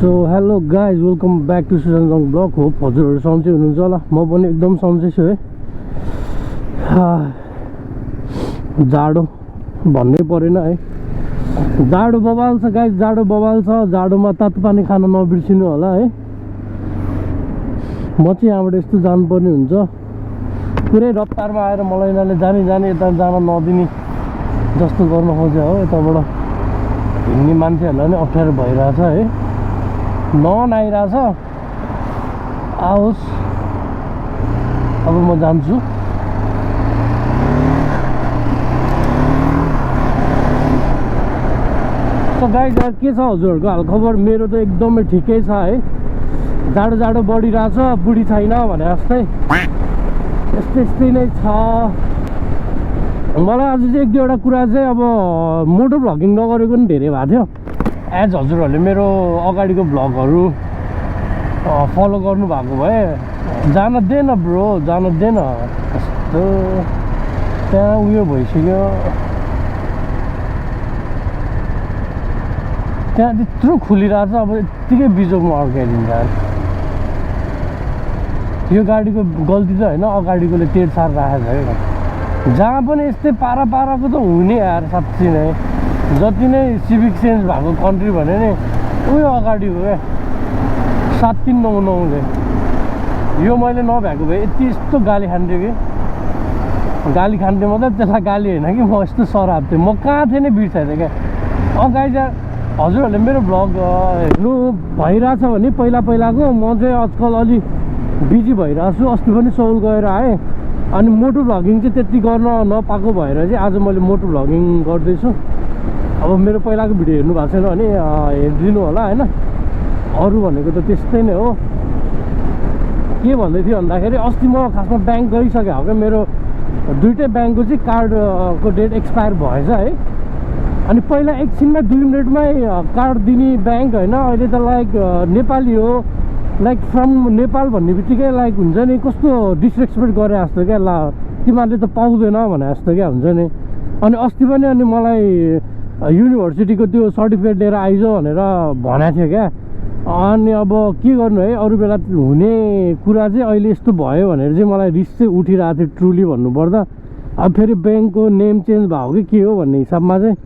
So hello guys welcome back to Sujanjang blog हो। हजुरहरू सन्चै हुनुहुन्छ होला, म पनि एकदम सन्चै छु है। जाडो भन्नै परेन है, जाडो बबाल छ गाइज, जाडो बबाल छ। जाडोमा तातो पानी खान नबिर्सिनु होला है। म चाहिँ यहाँबाट यस्तो जानुपर्ने हुन्छ, पुरै रफ्तारमा आएर मलाई यिनीहरूले जाने यता जान नदिने जस्तो गर्न खोज्यो हो। यताबाट हिँड्ने मान्छेहरूलाई नै अप्ठ्यारो भइरहेछ है, नन आइरहेछ। आओस् अब म जान्छु। सो गाइज के छ हजुरहरूको हालखबर? मेरो त एकदमै ठिकै छ है। जाडो बढिरहेछ, बुढी छैन भने जस्तै यस्तै नै छ। मलाई आज चाहिँ एक दुईवटा कुरा चाहिँ अब मोटो भ्लगिङ नगरेको पनि धेरै भएको थियो। एज हजुरहरूले मेरो अगाडिको भ्लगहरू फलो गर्नुभएको भए जान दिएन ब्रो, जान दिएन। कस्तो त्यहाँ उयो भइसक्यो, त्यहाँ त्यत्रो खुलिरहेछ। अब यत्तिकै बिजोगमा अड्काइदिन्छ। यो गाडीको गल्ती त होइन, अगाडिकोले तेरसार राखेको छ है। जहाँ पनि यस्तै पाराको त हुने यार, साँच्ची नै। जति नै सिभिक सेन्स भएको कन्ट्री भने नि उयो अगाडि हो क्या, 7399ले। यो मैले नभ्याएको भए यति यस्तो गाली खान्थ्यो कि, गाली खान्थेँ मतलब त्यसलाई गाली होइन कि, म यस्तो सराप थिएँ। म कहाँ थिएँ नै बिर्साइदिएँ क्या। गाइज हजुरहरूले मेरो भ्लग हेर्नु भइरहेछ भने पहिलाको, म चाहिँ आजकल अलि बिजी भइरहेको छु। अस्ति पनि सौल गएर आएँ, अनि मोटो भ्लगिङ चाहिँ त्यति गर्न नपाएको भएर चाहिँ आज मैले मोटो भ्लगिङ गर्दैछु। अब मेरो पहिलाको भिडियो हेर्नु भएको छैन भने हेरिदिनु होला होइन। अरू भनेको त त्यस्तै नै हो। के भन्दै थियो भन्दाखेरि अस्ति म खासमा ब्याङ्क गइसकेँ हो क्या। मेरो दुइटै ब्याङ्कको चाहिँ कार्डको डेट एक्सपायर भएछ है। अनि पहिला एकछिनमा 2 मिनटमै कार्ड दिने ब्याङ्क होइन, अहिले त लाइक नेपाली हो। लाइक फ्रम नेपाल भन्ने बित्तिकै लाइक हुन्छ नि, कस्तो डिसरेस्पेक्ट गरे जस्तो क्या। ला तिमीहरूले त पाउँदैन भने जस्तो क्या हुन्छ नि। अनि अस्ति पनि अनि मलाई युनिभर्सिटीको त्यो सर्टिफिकेट लिएर आइज भनेर भनेको थियो क्या। अनि अब के गर्नु है, अरू बेला हुने कुरा चाहिँ अहिले यस्तो भयो भनेर चाहिँ मलाई रिस चाहिँ उठिरहेको थियो ट्रुली भन्नुपर्दा। अब फेरि ब्याङ्कको नेम चेन्ज भएको कि के हो भन्ने हिसाबमा चाहिँ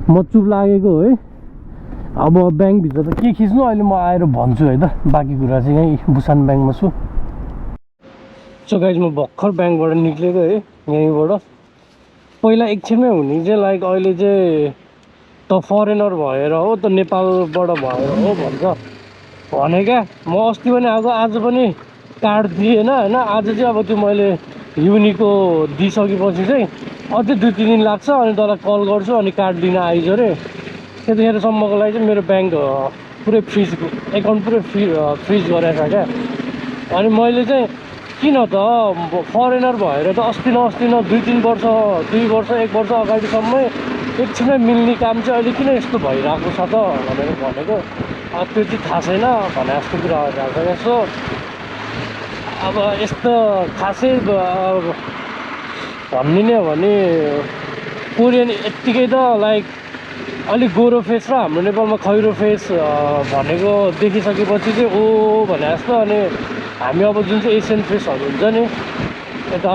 म चुप लागेको है। अब ब्याङ्कभित्र त के खिच्नु, अहिले म आएर भन्छु है त बाँकी कुरा चाहिँ। यहीँ बुसान ब्याङ्कमा छु। सो गाइज म भर्खर ब्याङ्कबाट निक्लेको है, यहीँबाट। पहिला एकछिनमै हुने चाहिँ लाइक अहिले चाहिँ त फरेनर भएर हो, त नेपालबाट भएर हो भन्छ भने क्या। म अस्ति पनि आएको, आज पनि कार्ड दिएन होइन। आज चाहिँ अब त्यो मैले युनिको दिइसकेपछि चाहिँ अझै 2-3 दिन लाग्छ, अनि तँलाई कल गर्छु अनि कार्ड दिन आइज अरे। त्यतिखेरसम्मको लागि चाहिँ मेरो ब्याङ्क पुरै फ्रिज, एकाउन्ट पुरै फ्रिज गरेको छ क्या। अनि मैले चाहिँ किन त फरेनर भएर त अस्ति न 2-3 वर्ष 1 वर्ष अगाडिसम्मै एकछिनमै मिल्ने काम चाहिँ अहिले किन यस्तो भइरहेको छ त भनेर भनेको। त्यो चाहिँ थाहा छैन भने जस्तो कुरा गरिरहेको छ क्या। सो अब यस्तो खासै भनिदिने हो भने कोरियन यत्तिकै त लाइक अलिक गोरो फेस र हाम्रो नेपालमा खैरो फेस भनेको देखिसकेपछि चाहिँ ओ भने जस्तो। अनि हामी अब जुन चाहिँ एसियन फेसहरू हुन्छ नि यता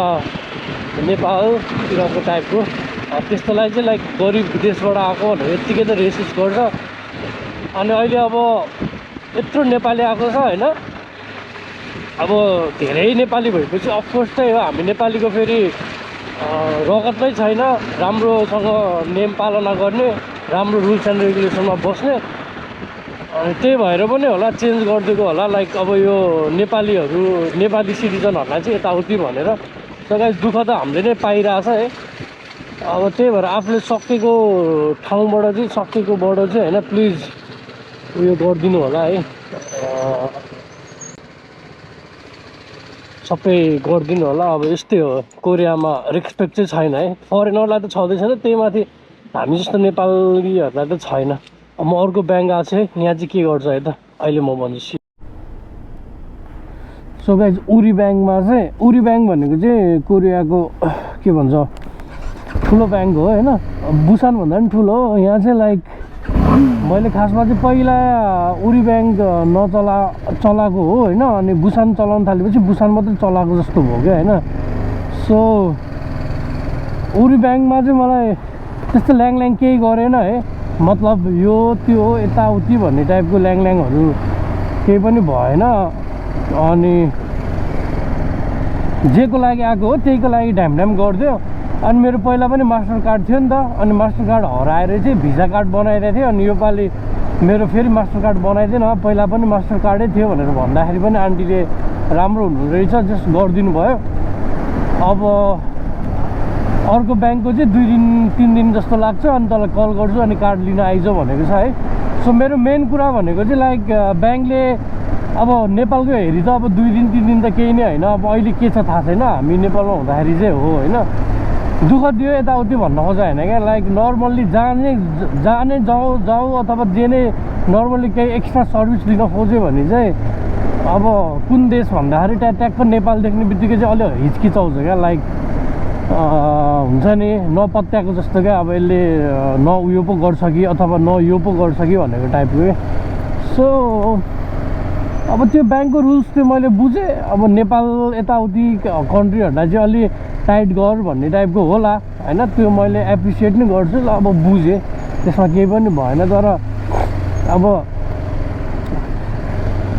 नेपालतिरको टाइपको, त्यस्तोलाई चाहिँ लाइक गरिब देशबाट आएको भनेर यत्तिकै त रेसिस गर्छ। अनि अहिले अब यत्रो नेपाली आएको छ होइन। अब धेरै नेपाली भएपछि अफकोर्स चाहिँ हो, हामी नेपालीको फेरि रगतमै छैन राम्रोसँग नेम पालना गर्ने, राम्रो रुल्स एन्ड रेगुलेसनमा बस्ने। अनि त्यही भएर पनि होला चेन्ज गरिदिएको होला। लाइक अब यो नेपाली सिटिजनहरूलाई चाहिँ यताउति भनेर। तर गाइस दुःख त हामीले नै पाइरहेछ है। अब त्यही भएर आफूले सकेको ठाउँबाट चाहिँ सकेकोबाट चाहिँ होइन, प्लिज उयो गरिदिनु होला है, सबै गरिदिनु होला। अब यस्तै हो, कोरियामा रेस्पेक्ट चाहिँ छैन है। फरेनरलाई त छँदै छैन, त्यही माथि हामी जस्तो नेपालीहरूलाई त छैन। म अर्को ब्याङ्क आएको छु है, यहाँ चाहिँ के गर्छ है त अहिले म भन्छु। सो गाइज उरी ब्याङ्कमा चाहिँ, उरी ब्याङ्क भनेको चाहिँ कोरियाको के भन्छ ठुलो ब्याङ्क हो होइन। बुसान भन्दा पनि ठुलो हो। यहाँ चाहिँ लाइक मैले खासमा चाहिँ पहिला उरी ब्याङ्क चलाएको हो होइन, अनि बुसान चलाउन थालेपछि बुसान मात्रै चलाएको जस्तो भयो क्या होइन। सो उरी ब्याङ्कमा चाहिँ मलाई त्यस्तो ल्याङ केही गरेन है, मतलब यो त्यो यताउति भन्ने टाइपको ल्याङहरू केही पनि भएन। अनि जेको लागि आएको हो त्यहीको लागि ढ्याम गरिदियो। अनि मेरो पहिला पनि मास्टर कार्ड थियो नि त, अनि मास्टर कार्ड हराएर चाहिँ भिजा कार्ड बनाइदिएको थियो। अनि योपालि मेरो फेरि मास्टर कार्ड बनाइदिएन, पहिला पनि मास्टर कार्डै थियो भनेर भन्दाखेरि पनि आन्टीले राम्रो हुनु रहेछ जस्ट गरिदिनु भयो। अब अर्को ब्याङ्कको चाहिँ 2 दिन 3 दिन जस्तो लाग्छ, अनि तँलाई कल गर्छु अनि कार्ड लिन आइज भनेको छ है। सो मेरो मेन कुरा भनेको चाहिँ लाइक ब्याङ्कले अब नेपालको हेरी त अब 2 दिन 3 दिन त केही नै होइन, अब अहिले के छ थाहा छैन, हामी नेपालमा हुँदाखेरि चाहिँ हो होइन, दुःख दियो यताउति भन्न खोजा होइन क्या। लाइक नर्मल्ली जाने जाऊ अथवा जे नै नर्मल्ली केही एक्स्ट्रा सर्भिस लिन खोज्यो भने चाहिँ अब कुन देश भन्दाखेरि ट्याक्क नेपाल देख्ने बित्तिकै चाहिँ अलि हिचकिचाउँछ क्या। लाइक हुन्छ नि नपत्याएको जस्तो क्या, अब यसले न उयो पो गर्छ कि अथवा न यो पो गर्छ कि भनेको टाइपको क्या। सो अब त्यो ब्याङ्कको रुल्स त्यो मैले बुझेँ। अब नेपाल यताउति कन्ट्रीहरूलाई चाहिँ अलि टाइट गर भन्ने टाइपको होला होइन, त्यो मैले एप्रिसिएट नै गर्छु। ल अब बुझेँ, त्यसमा केही पनि भएन। तर अब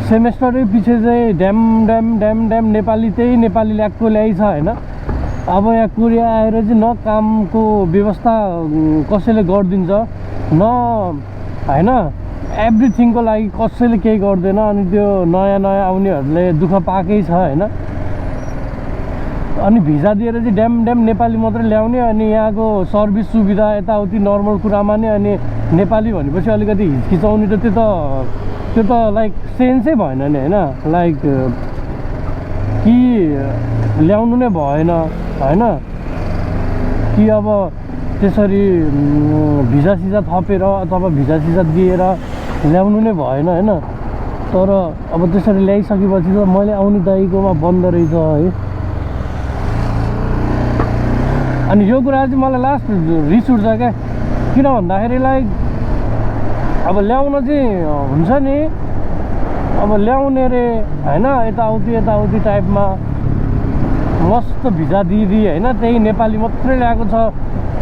सेमेस्टरै पछि चाहिँ ड्याम नेपाली त्यही नेपाली ल्याएको ल्याइछ होइन। अब यहाँ कोरिया आएर चाहिँ न कामको व्यवस्था कसैले गरिदिन्छ न होइन, एभ्रिथिङको लागि कसैले केही गर्दैन। अनि त्यो नयाँ आउनेहरूले दुःख पाएकै छ होइन। अनि भिजा दिएर चाहिँ ड्याम नेपाली मात्रै ल्याउने, अनि यहाँको सर्भिस सुविधा यताउति नर्मल कुरामा नै अनि नेपाली भनेपछि अलिकति हिचकिचाउने त त्यो त लाइक सेन्सै भएन नि होइन। लाइक कि ल्याउनु नै भएन होइन, कि अब त्यसरी भिजा सिजा थपेर अथवा भिजा सिजा दिएर ल्याउनु नै भएन होइन। तर अब त्यसरी ल्याइसकेपछि त मैले आउने दाइकोमा बन्द रहेछ है। अनि यो कुरा चाहिँ मलाई लास्ट रिस उठ्छ क्या, किन भन्दाखेरि लाइक अब ल्याउन चाहिँ हुन्छ नि, अब ल्याउने रे होइन यताउति टाइपमा मस्त भिजा दिइदिए होइन, त्यही नेपाली मात्रै ल्याएको छ।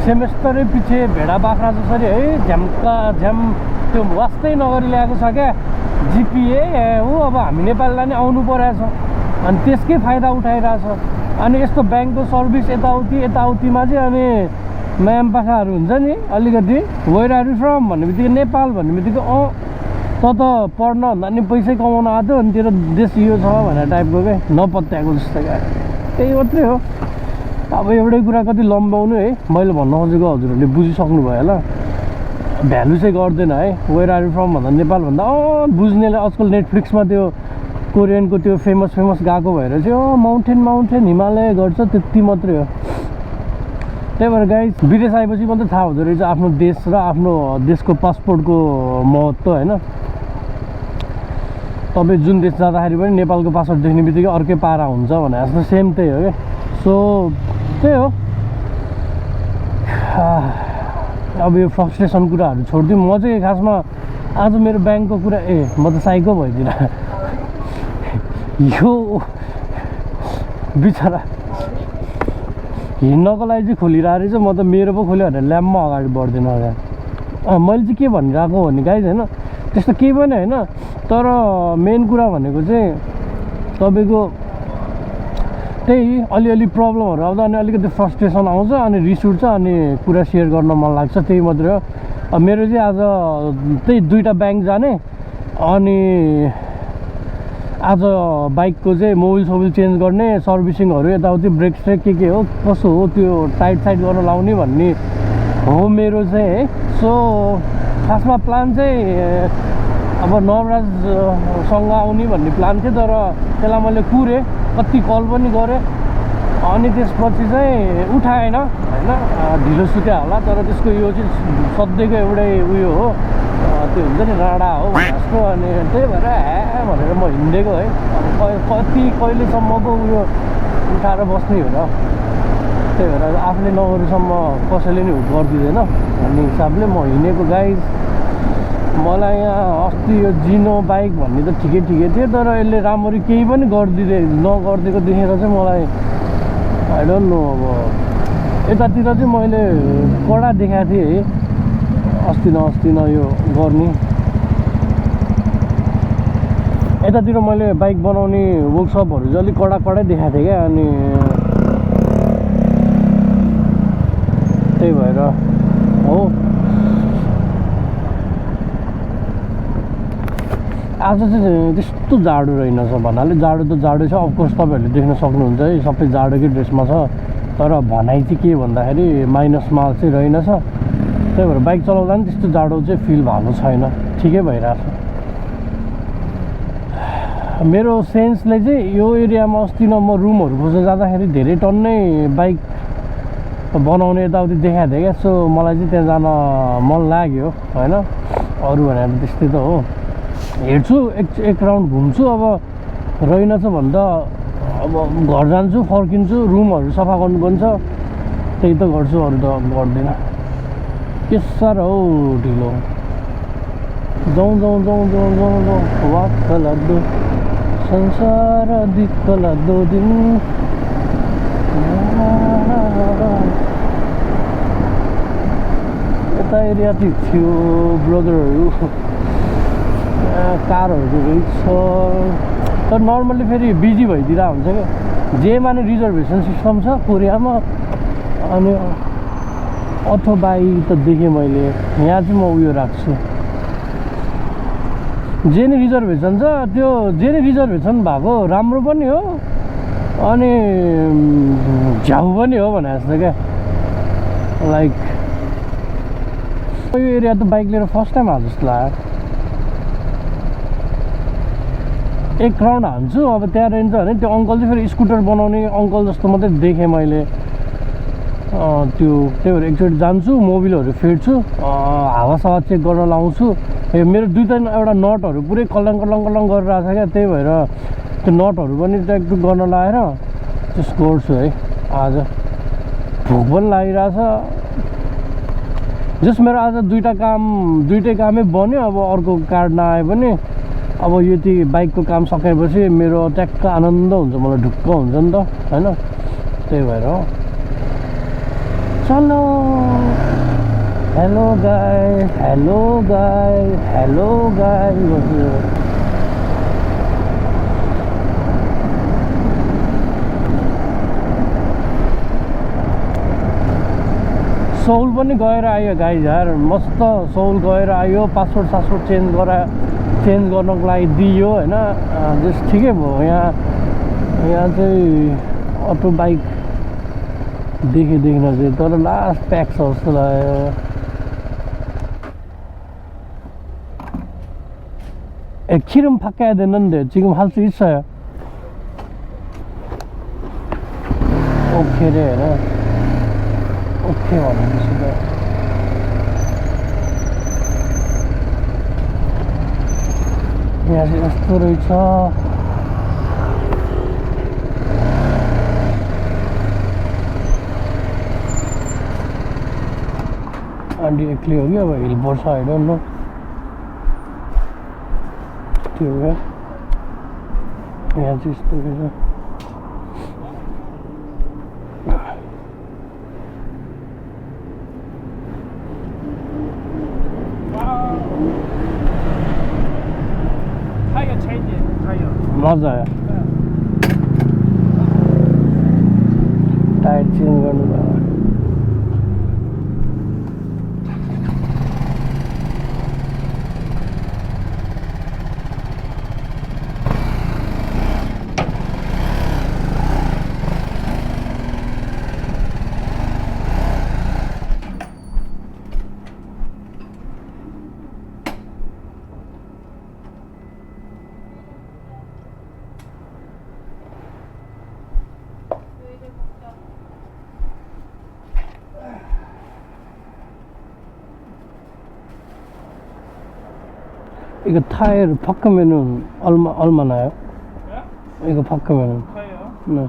सेमेस्टरै पछि भेडा बाख्रा जसरी है झ्याम त्यो वास्तै नगरी ल्याएको छ क्या जिपिए हो। अब हामी नेपालीलाई नै आउनु परेछ अनि त्यसकै फाइदा उठाइरहेछ। अनि यस्तो ब्याङ्कको सर्भिस यताउतिमा चाहिँ अनि म्याम पाखाहरू हुन्छ नि अलिकति वेयर आर यु फ्रम भन्ने बित्तिकै नेपाल भन्ने बित्तिकै त पढ्न भन्दा नि पैसै कमाउन आएको अनि तेरो देश यो छ भनेर टाइपको क्या, नपत्याएको जस्तो क्या। त्यही मात्रै हो। अब एउटै कुरा कति लम्बाउनु है, मैले भन्न खोजेको हजुरहरूले बुझिसक्नु भयो होला। भ्यालु चाहिँ गर्दैन है, वेयर आर यु फ्रम भन्दा नेपाल भन्दा बुझ्नेले आजकल नेटफ्लिक्समा त्यो कोरियनको त्यो फेमस गएको भएर चाहिँ माउन्टेन हिमालय गर्छ, त्यति मात्रै हो। त्यही भएर गाइस विदेश आएपछि मात्रै थाहा हुँदो रहेछ आफ्नो देश र आफ्नो देशको पासपोर्टको महत्त्व होइन। तपाईँ जुन देश जाँदाखेरि पनि नेपालको पासपोर्ट देख्ने बित्तिकै अर्कै पारा हुन्छ भने जस्तो सेम त्यही हो क्या। सो त्यही हो। अब यो फ्रस्ट्रेसन कुराहरू छोडिदिउँ। म चाहिँ खासमा आज मेरो ब्याङ्कको कुरा म त साइको भइदिन यो बिचरा हिँड्नको लागि चाहिँ खोलिरहेको रहेछ, म त मेरो पो खोल्यो भनेर ल्याम्पमा अगाडि बढ्दैन क्या। मैले चाहिँ के भनिरहेको भने गाइज होइन, त्यस्तो केही पनि होइन। तर मेन कुरा भनेको चाहिँ तपाईँको त्यही अलिअलि प्रब्लमहरू आउँदा अनि अलिकति फ्रस्ट्रेसन आउँछ अनि रिस उठ्छ अनि कुरा सेयर गर्न मन लाग्छ, त्यही मात्रै हो। मेरो चाहिँ आज त्यही 2टा ब्याङ्क जाने अनि आज बाइकको चाहिँ मोबिल चेन्ज गर्ने, सर्भिसिङहरू यताउति ब्रेक स्ट्रेक के हो कसो हो त्यो टाइट गर्न लाउने भन्ने हो मेरो चाहिँ है। सो खासमा प्लान चाहिँ अब नवराजसँग आउने भन्ने प्लान थियो, तर त्यसलाई मैले कुरेँ, कति कल पनि गरेँ अनि त्यसपछि चाहिँ उठाएन होइन, ढिलो सुत्या होला। तर त्यसको यो चाहिँ सधैँको एउटै उयो हो, त्यो हुन्छ नि राडा हो जस्तो। अनि त्यही भएर भनेर म हिँडेको है। अब कहिलेसम्मको उयो उठाएर बस्ने हो र, त्यही भएर आफूले नगरेसम्म कसैले नि हुट गरिदिँदैन भन्ने हिसाबले म हिँडेको गाइज। मलाई यहाँ अस्ति यो जिनो बाइक भन्ने त ठिकै थियो तर यसले राम्ररी केही पनि नगरिदिएको देखेर चाहिँ मलाई आई डोन्ट नो अब यतातिर चाहिँ मैले कडा देखाएको थिएँ है अस्ति न यो गर्ने यतातिर मैले बाइक बनाउने वर्कसपहरू चाहिँ अलिक कडै देखाएको थिएँ क्या अनि त्यही भएर हो आज चाहिँ त्यस्तो जाडो रहेनछ भन्नाले जाडो त जाडो छ अफकोर्स तपाईँहरूले देख्न सक्नुहुन्छ है सबै जाडोकै ड्रेसमा छ तर भनाइ चाहिँ के भन्दाखेरि माइनसमा चाहिँ रहेनछ त्यही भएर बाइक चलाउँदा पनि त्यस्तो जाडो चाहिँ फिल भएको छैन ठिकै भइरहेछ मेरो सेन्सले चाहिँ यो एरियामा अस्ति न म रुमहरू खोज्न जाँदाखेरि धेरै टन्नै बाइक बनाउने यताउति देखाएको थिएँ क्या सो मलाई चाहिँ त्यहाँ जान मन लाग्यो होइन अरू भनेर त्यस्तै त हो हेर्छु एक राउन्ड घुम्छु अब रहेनछ भने त अब घर जान्छु फर्किन्छु रुमहरू सफा गर्नुपर्ने छ त्यही त गर्छु अरू त गर्दिनँ के साह्रो हौ ढिलो जाउँ वाक्क लाग्दो संसार दिक्क लाग्दो दिन यता एरिया ठिक थियो ब्रदरहरू कारहरू रहेछ तर नर्मल्ली फेरि बिजी भइदिएर हुन्छ क्या जेमा नि रिजर्भेसन सिस्टम छ कोरियामा अनि अथोबाई त देखेँ मैले यहाँ चाहिँ म उयो राख्छु जे नि रिजर्भेसन छ त्यो जे नि रिजर्भेसन भएको राम्रो पनि हो अनि झ्याउ पनि हो भने जस्तो क्या लाइक यो एरिया त बाइक लिएर फर्स्ट टाइम आएको जस्तो लाग्यो एक राउन्ड हान्छु अब त्यहाँ रहन्छ भने त्यो अङ्कल चाहिँ फेरि स्कुटर बनाउने अङ्कल जस्तो मात्रै देखेँ मैले त्यो त्यही भएर एकचोटि जान्छु मोबिलहरू फेर्छु हावासावा चेक गर्न लाउँछु मेरो एउटा नटहरू पुरै कलङ गरिरहेको छ क्या त्यही भएर त्यो नटहरू पनि चेक गर्न लाएर त्यस गर्छु है आज भोक पनि लागिरहेछ जस मेरो आज दुइटै कामै बन्यो अब अर्को कार्ड नआए पनि अब यति बाइकको काम सकेपछि मेरो ट्याक्क आनन्द हुन्छ मलाई ढुक्क हुन्छ नि त होइन त्यही भएर चलो हेलो गाइस सोल पनि गएर आयो गाइज यार मस्त सोल गएर आयो पासपोर्ट चेन्ज गर्नको लागि दियो होइन जस्ट ठिकै भयो यहाँ चाहिँ अटो बाइक देखिन चाहिँ तर लास्ट प्याक छ जस्तो लाग्यो 기름 바꿔야 되는데 지금 할 수 있어요. 오케이래. 오케이 완료했습니다. 안녕하세요. 스토리차. Directly हो गया भाई hill board I don't know ठीक हो गया यहाँ से इस तरीके से मजा आया टायर चेंज गर्नु 이거 타이어를 바꾸면은 얼마나요? 네? 이거 바꾸면은 타이어? 네.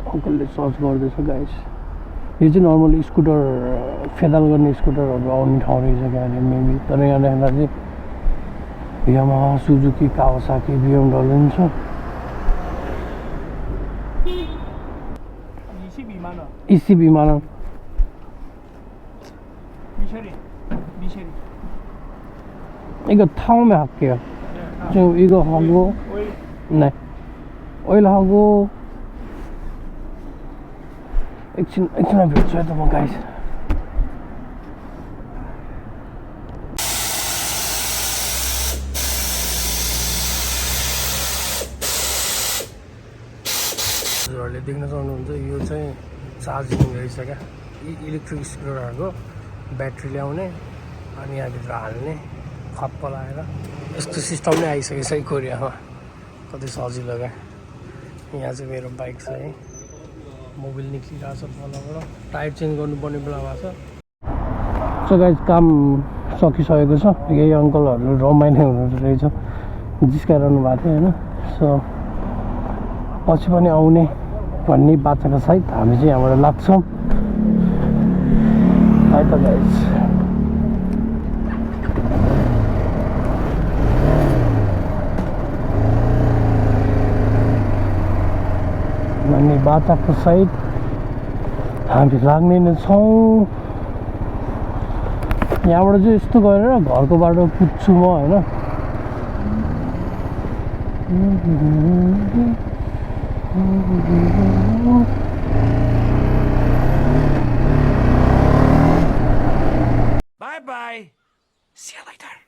अङ्कलले सर्च गर्दैछ गाइस यो चाहिँ नर्मली स्कुटर फेदाल गर्ने स्कुटरहरू आउने ठाउँ रहेछ क्या मेबी तर यहाँ देख्दा चाहिँ यामाहा सुजुकी कावासाकी BMW पनि छ EC 비만원 이거 타오면 할게요 지금 이거 하고 네 오일 하고 액션을 펼쳐야 돼 뭐 가이즈 हजुरहरूले देख्न सक्नुहुन्छ यो चाहिँ चार्जिङ रहेछ क्या इलेक्ट्रिक स्कुटरहरूको ब्याट्री ल्याउने अनि यहाँभित्र हाल्ने खप्प लगाएर यस्तो सिस्टम नै आइसकेको छ कोरियामा कति सजिलो क्या यहाँ चाहिँ मेरो बाइक छ है मोबिल निक्लिरहेको छ तलबाट टायर चेन्ज गर्नुपर्ने बेला भएको छ सो गाइस काम सकिसकेको छ यही अङ्कलहरू रमाइलो हुनु रहेछ जिस्काइरहनु भएको थियो होइन सो पछि पनि आउने भन्ने बाचाका सहित हामी चाहिँ यहाँबाट लाग्छौँ है त गाइस भन्ने बाचाको सहित हामी लाग्ने नै छौँ यहाँबाट चाहिँ यस्तो गरेर घरको बाटो पुग्छु म होइन Bye bye. See you later.